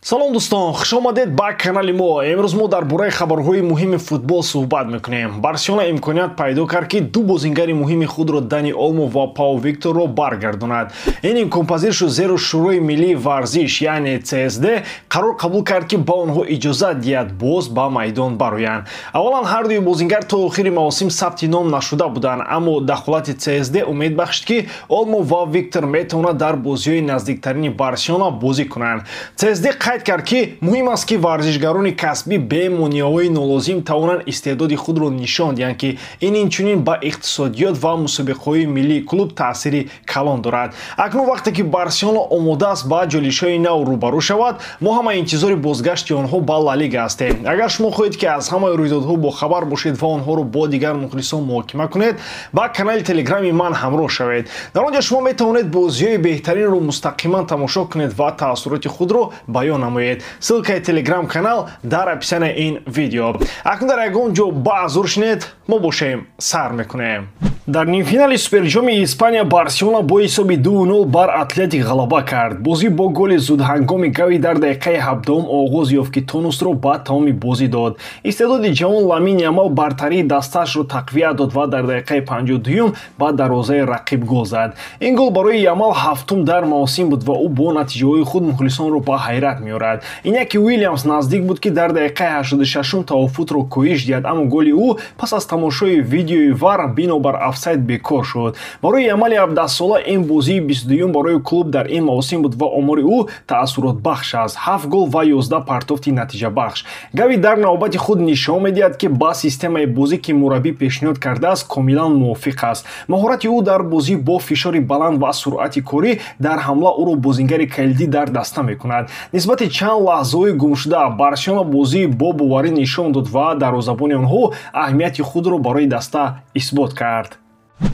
Салом, дӯстон, хуш омадед ба канали мо. Имрӯз мо дар бораи хабарҳои муҳими футбол суҳбат мекунем. Барселона имконият пайдо кард, ки ду бозингари муҳими худро, Дани Олмо ва Пау Викторро, баргардонад. Ин имконпазир шуд, зеро Шӯрои миллии варзиш, яъне ЦСД, қарор қабул кард, ки ба онҳо иҷозат диҳад боз ба майдон бароянд. Аввалан, ҳардуи бозингар то охири мавсим сабти ном нашуда буданд, аммо дахолати ЦСД умед бахшид, ки Олмо ва Виктор метавонад дар бозиҳои наздиктарини Барселона бозӣ кунанд. ЦСД қайд кард, ки муҳим аст, ки варзишгарони касбӣ бе монеаҳои нолозим тавонанд истеъдоди худро нишон диҳанд, ки ин инчунин ба иқтисодиёт ва мусобиқаҳои миллии клуб таъсири калон дорад. Акнун, вақте ки Барселона омода аст ба ҷолишҳои нав рӯбарӯ шавад, мо ҳама интизори бозгашти онҳо ба Ла Лига ҳастем. Агар шумо хоҳед, ки аз ҳамаи рӯйдодҳо бохабар бошед ва онҳоро бо дигар мухлисон муҳокима кунед, ба канали Телеграми ман ҳамроҳ шавед. Дар он ҷо шумо метавонед бозиҳои беҳтаринро мустақиман тамошо кунед ва таассуроти худро баён намоед. Ссылкаи Телеграм канал дар описанияи ин видео. Акнун дар ягон ҷо баъзур шинед, мо бошем, сар мекунем. Дар нимфинали Суперҷоми Испания Барселона бо ҳисоби 2-0 бар Атлетик ғалаба кард. Бозӣ бо голи зудҳангоми Гави дар дақиқаи 17-ум оғоз ёфт, ки тонусро ба тамоми бозӣ дод. Истеъдоди ҷавон Ламин Ямал бартарии дастаашро тақвият дод ва дар дақиқаи 52-юм ба дарвозаи рақиб гол зад. Ин гол барои Ямал ҳафтум дар мавсим буд ва ӯ бо натиҷаҳои худ мухлисонро ба ҳайрат меорад. Иняки Уилямс наздик буд, ки дар дақиқаи 86-ум тавофутро коҳиш диҳад, аммо голи ӯ пас аз тамошои видеои ВАР бинобар офсайд бекор шуд. Барои Ямали 17сола ин бозии 22-юм барои клуб дар ин мавсим буд ва омори ӯ таассуротбахш аст: ҳафт гол ва 11 партофти натиҷабахш. Гави дар навбати худ нишон медиҳад, ки ба системаи бозӣ, ки мураббӣ пешниҳод кардааст, комилан мувофиқ аст. Маҳорати ӯ дар бозӣ бо фишори баланд ва суръати корӣ дар ҳамла ӯро бозингари калидӣ дар даста мекунад. Нисбати чанд лаҳзаҳои гумшуда, Барселона бозии бо боварӣ нишон дод ва дарвозабони онҳо аҳамияти худро барои даста исбот кард.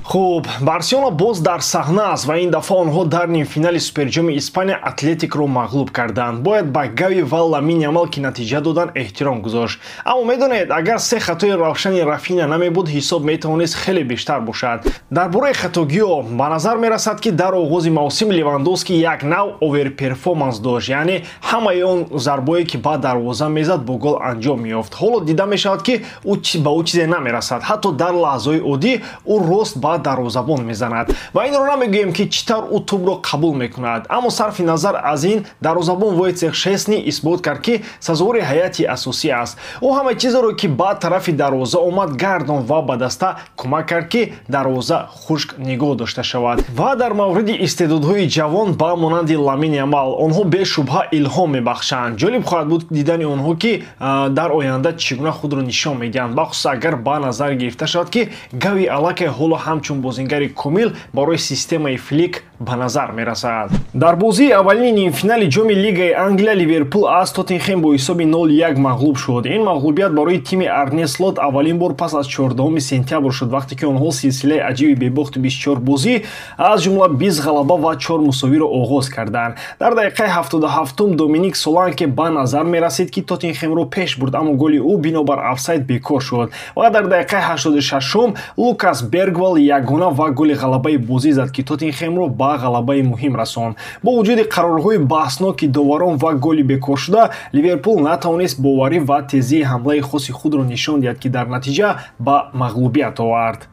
Хуб, Барселона боз дар саҳна аст ва ин дафъа онҳо дар нимфинали Суперҷоми Испания Атлетикро мағлуб карданд. Бояд ба Гави ва Ламин Ямал, ки натиҷа доданд, эҳтиром гузошт. Аммо медонед, агар се хатои равшани Рафиня намебуд, ҳисоб метавонист хеле бештар бошад. Дар бораи хатогиҳо, ба назар мерасад, ки дар оғози мавсим Левандовски як нав overperformance дошт, яъне ҳамаи он зарбое, ки ба дарвоза мезад, бо гол анҷом меёфт. Ҳоло дида мешавад, ки ба ӯ чизе намерасад. Ҳатто дар лаҳзаҳои оддӣ ӯ рост ба дарвозабон мезанад ва инро намегӯем, ки чӣ тавр ӯ тӯбро қабул мекунад. Аммо сарфи назар аз ин, дарвозабон Войцех Шесни исбот кард, ки сазовори ҳайати асосӣ аст. Ӯ ҳамаи чизеро, ки ба тарафи дарвоза омад, гардон ва ба даста кӯмак кард, ки дарвоза хушк нигоҳ дошта шавад. Ва дар мавриди истеъдодҳои ҷавон ба монанди Ламин Ямал, онҳо бешубҳа илҳом мебахшанд. Ҷолиб хоҳад буд дидани онҳо, ки дар оянда чӣ гуна худро нишон медиҳанд, бахусус агар ба назар гирифта шавад, ки Гави аллакай ҳоло ҳамчун бозингари комил барои системаи Флик ба назар мерасад. Дар бозии аввалини нимфинали Ҷоми Лигаи Англия Ливерпул аз Тоттенхем бо ҳисоби 0-1 мағлуб шуд. Ин мағлубият барои тими Арне Слот аввалин бор пас аз 14 сентябр шуд, вақте ки онҳо силсилаи аҷиби бебохти 24 бозӣ, аз ҷумла 20 ғалаба ва 4 мусовиро оғоз карданд. Дар дақиқаи 77-ум Доминик Соланке ба назар мерасид, ки Тоттенхемро пеш бурд, аммо голи ӯ бинобар офсайд бекор шуд. Ва дар дақиқаи 86-ум Лукас Бергвал ягона ва голи ғалабаи бозӣ зад, ки Тоттенхемро ба ғалабаи муҳим расонд. Бо вуҷуди қарорҳои баҳсноки доварон ва голи бекоршуда, Ливерпул натавонист боварӣ ва тезии ҳамлаи хоси худро нишон диҳад, ки дар натиҷа ба мағлубият овард.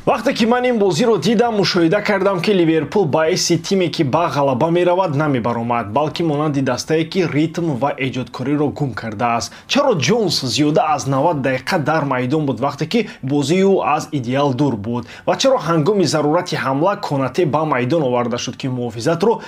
Вақте ки ман ин бозиро дидам, мушоҳида кардам, ки Ливерпул ба ҳайси тиме, ки ба ғалаба меравад, намебаромад, балки монанди дастае, ки ритм ва эҷодкориро гум кардааст. Чаро Ҷонс зиёда аз 90 дақиқа дар майдон буд, вақте ки бозии ӯ аз идеал дур буд? Ва чаро ҳангоми зарурати ҳамла Конате ба майдон оварда шуд, ки муҳофизатро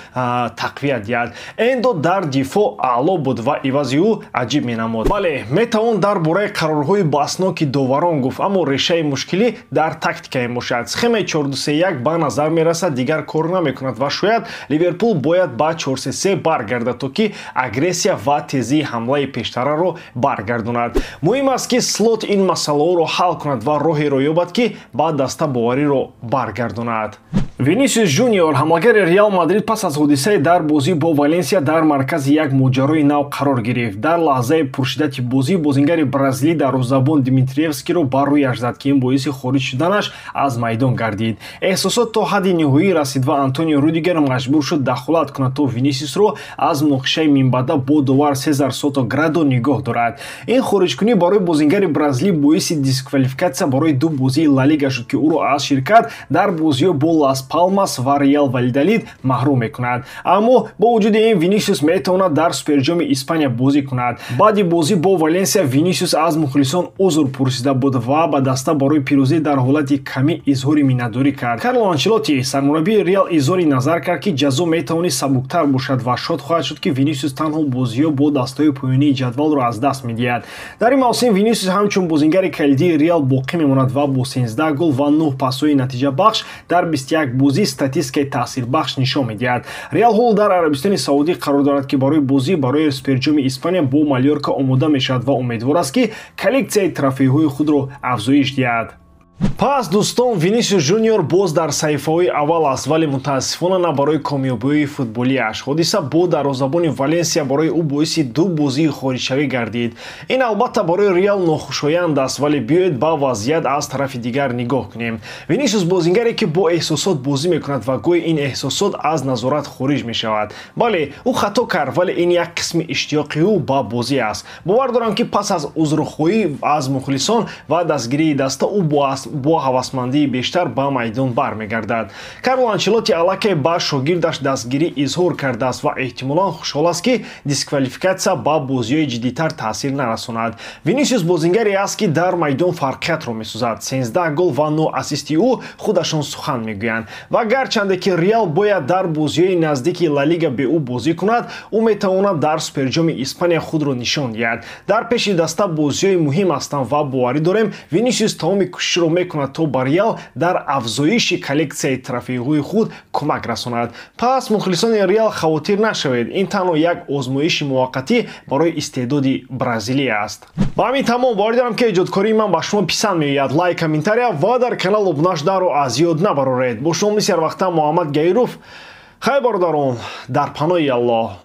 тақвият диҳад? Эндо дар дифоъ аъло буд ва ивази ӯ аҷиб менамуд. Бале, метавон дар бораи қарорҳои баҳсноки доварон гуфт, аммо решаи мушкилӣ дар тактикае мебошад. Схемаи 4-2-3-1 ба назар мерасад, дигар кор намекунад ва шояд Ливерпул бояд ба 4-3-3 баргардад, то ки агрессия ва тезии ҳамлаи пештараро баргардонад. Муҳим аст, ки Слот ин масъалаҳоро ҳал кунад ва роҳеро ёбад, ки ба даста бовариро баргардонад. Винисиус Жуниор, ҳамлагари Реал Мадрид, пас аз ҳодисае дар бозӣ бо Валенсия дар маркази як моҷарои нав қарор гирифт. Дар лаҳзаи пуршиддати бозӣ бозингари бразилӣ дарвозабон Дмитриевскиро бар рӯяш зад, ки ин боиси хориҷ шуданаш аз майдон гардид. Эҳсосот то ҳадди ниҳоӣ расид ва Антонио Рудигер маҷбур шуд дахолат кунад, то Винисиусро аз муноқишаи минбаъда бо довар Сезар Сото Градо нигоҳ дорад. Ин хориҷкунӣ барои бозингари бразилӣ боиси дисквалификатсия барои ду бозии Ла Лига шуд, ки ӯро аз ширкат дар бозиҳо бо Лас Палмас ва Реал Валидалид маҳрум мекунад. Аммо бо вуҷуди ин Винисиус метавонад дар Суперҷоми Испания бозӣ кунад. Баъди бозӣ бо Валенсия Винисиус аз мухлисон узр пурсида буд ва ба даста барои пирӯзӣ дар ҳолати камӣ изҳори миннатдорӣ кард. Карло Анчелотти, сармураббии Реал, изҳори назар кард, ки ҷазо метавонист сабуктар бошад ва шод хоҳад шуд, ки Винисиус танҳо бозиҳо бо дастаҳои поёнии ҷадвалро аз даст медиҳад. Дар ин мавсим Винисиус ҳамчун бозингари калидии Реал боқӣ мемонад ва бо 13 гол ва 9 пасҳои натиҷабахш дар 21 бозӣ статистикаи таъсирбахш нишон медиҳад. Реал ҳол дар Арабистони Саудӣ қарор дорад, ки барои бозӣ барои Суперҷоми Испания бо Малёрка омода мешавад ва умедвор аст, ки коллексияи трофейҳои худро афзоиш диҳад. Пас, дӯстон, Винисиус Жуниор боз дар саҳифаҳои аввал аст, вале мутаассифона на барои комёбиҳои футболиаш. Ҳодиса бо дарвозабони Валенсия барои ӯ боиси ду бозии хориҷшавӣ гардид. Ин албатта барои Реал нохушоянд аст, вале биёед ба вазъият аз тарафи дигар нигоҳ кунем. Винисиус бозингаре, ки бо эҳсосот бозӣ мекунад ва гоҳе ин эҳсосот аз назорат хориҷ мешавад. Бале, ӯ хато кард, вале ин як қисми иштиёқи ӯ ба бозӣ аст. Бовар дорам, ки пас аз узрхоҳӣ аз мухлисон ва дастгирии даста ӯ бо ҳавасмандии бештар ба майдон бармегардад. Карло Анчелотти аллакай ба шогирдаш дастгирӣ изҳор кардааст ва эҳтимолан хушҳол аст, ки дисквалификатсия ба бозиҳои ҷиддитар таъсир нарасонад. Винисиус бозингаре аст, ки дар майдон фарқиятро месозад. 13 гол ва 9 ассисти ӯ худашон сухан мегӯянд. Ва гарчанде ки Реал бояд дар бозиҳои наздики Ла Лига бе ӯ бозӣ кунад, ӯ метавонад дар Суперҷоми Испания худро нишон диҳад. Дар пеши даста бозиҳои муҳим ҳастанд ва боварӣ дорем, Винисиус тамоми кӯшишро мекунад, то ба Реал дар афзоиши коллексияи трофейҳои худ кӯмак расонад. Пас, мухлисони Реал, хавотир нашавед, ин танҳо як озмоиши муваққатӣ барои истеъдоди бразилия аст. Ба ҳамин тамом. Боварӣ дорам, ки эҷодкории ман ба шумо писанд меояд. Лайк, комментария ва дар канал обуна шуданро аз ёд набароред. Бо шумо мисли ҳар вақта Муҳаммад Гаиров. Хайр, бародарон, дар паноҳи Аллоҳ.